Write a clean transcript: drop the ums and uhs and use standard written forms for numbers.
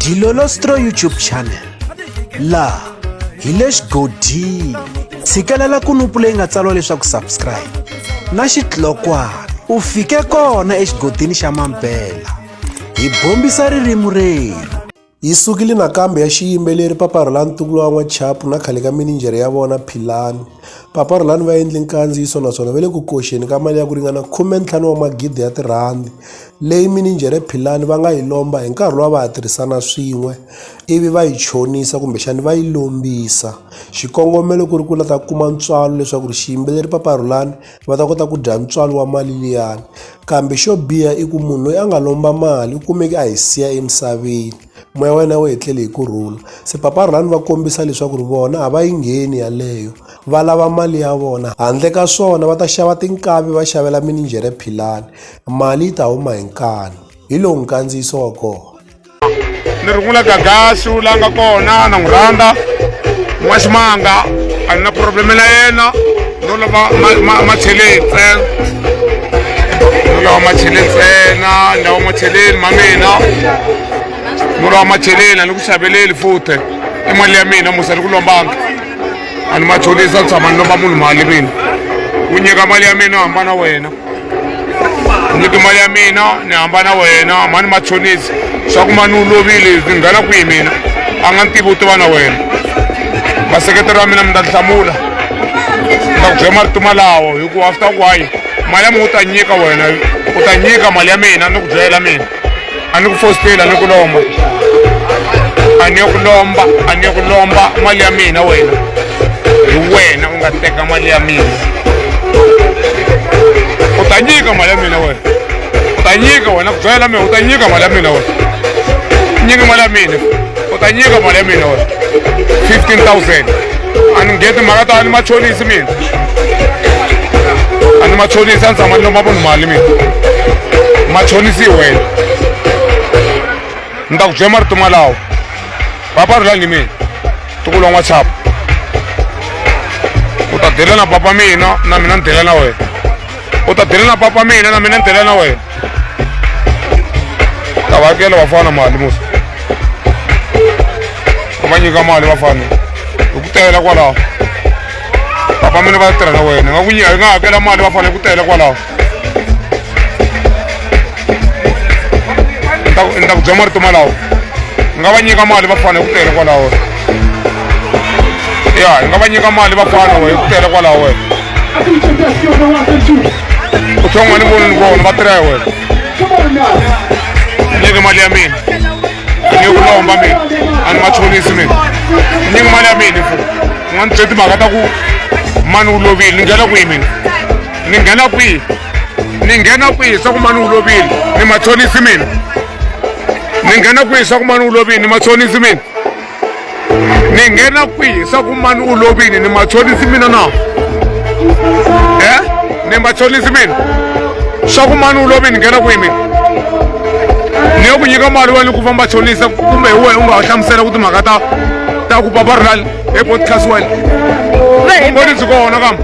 Dilolostro YouTube channel laha hi le xigodini tshikelela kunupu leyi nga tsariwa leswaku subscribe na xitlokwana u fike kona exigodini xa mampela hi bombisa ririmi rerhu. Yi sukile nakambe ya xiyimbeleri Papa Rhulani ntukulu wa N'wachapu na khale ka mininjhere ya vona Philani. Papa Rhulani va endle nkandziyiso naswona va le ku koxeni ka mali ya ku ringana 15 wa magidi ya tirhandi leyi mininjhere Philani va nga yi lomba hi nkarhi lowu a va ha tirhisana swin'we ivi va yi chonisa kumbexana va yi lombisa. Xikongomelo ku ri ku la ta kuma ntswalo leswaku ri xiyimbeleri Papa Rhulani va ta kota ku dya ntswalo wa mali liyani kambe xo biha i ku munhu loyi a nga lomba mali u kumeke a hi siya emisaveni moya wa yena wu etlele hi kurhula se Papa Rhulani va kombisa leswaku ri vona a va yi ngheni yaleyo va lava mali ya vona handle ka swona va ta xava tinkavi va xavela mininjhere Philani mali yi ta huma hi nkani hi lowu nkandziyiso wa kona. Ni ri n'wina Gagasu la nga kona na n'wi rhandza n'waximanga a ni na problem na yena no lava macheleni ntsena no lava macheleni ntsena ni lava macheleni ma mina no lava macheleni a ni ku xaveleli futhe i mali ya mina musa ni ku lombanga a ni machonisa ni tshama ni lomba munhu mali mina u nyika mali ya mina hambana wena nyiki mali ya mina ni hambana wena mani machonisi swa ku mani u lovile ni nghena kwihi mina a nga ni tivi u tiva na wena vaseketeri va mina mi ta ni hlamula ni ta ku byela marito malawo hikuva a swi ta ku hayi mali ya mina u ta nyika wena u ta nyika mali ya mina ni ku byela mina a ni ku fositeli a ni ku lomba a ni ku lomba a ni ku lomba mali ya mina wena hi wena u nga teka mali ya mina u ta nyika mali ya mina wena u ta nyika wena ku byela mina u ta nyika mali ya mina wena nyika mali ya mina u ta nyika mali ya mina wena 15000 a ni ngheni timhaka ta a ni machonisi mina a ni machonisi a ni tshama ni lomba munhu mali mina machonisi hi wena ni ta ku byela marito malawo papa rhulani ni mina ntukulu wa n'wachapa u ta dela na papa mina na mina ni dela na wena u ta dela na papa mina na mina ni dela na wena ta va hakela vafana mali musa u va nyika mali vafana hi ku tele kwalaho papa mina va tirha na wena nga ku nyika nga hakela mali vafana hi ku tele kwalaho ni ta ku byela marito malawo nga va nyika mali vafana hi ku tele kwalaho ya hi nga va nyika mali vafana we hi ku tele kwalaho wena u tlhe un'wana voni ni vona va tirha hi wena nyike mali ya mina ni ku lomba mina a ni machonisi mina nyike mali ya mina fu u nga ni byeli timhaka ta ku mani u lovile ni nghena kwihi mina ni nghena kwihi ni nghena kwihi swa ku mani u lovile ni machonisi mina ni nghena kwihi swa ku mani u lovile ni machonisi mina ni nghena kwihi swa ku mani u lovile ni machonisi mina na e ni machonisi mina swa ku mani u lovile ni nghena kwihi mina ni yo ku nyika mali wena ku famba chonisa kumbe hi wena u nga hlamusela ku timhaka ta ta ku papa rhulani e podcast wena vumbhoni byi kona kambe.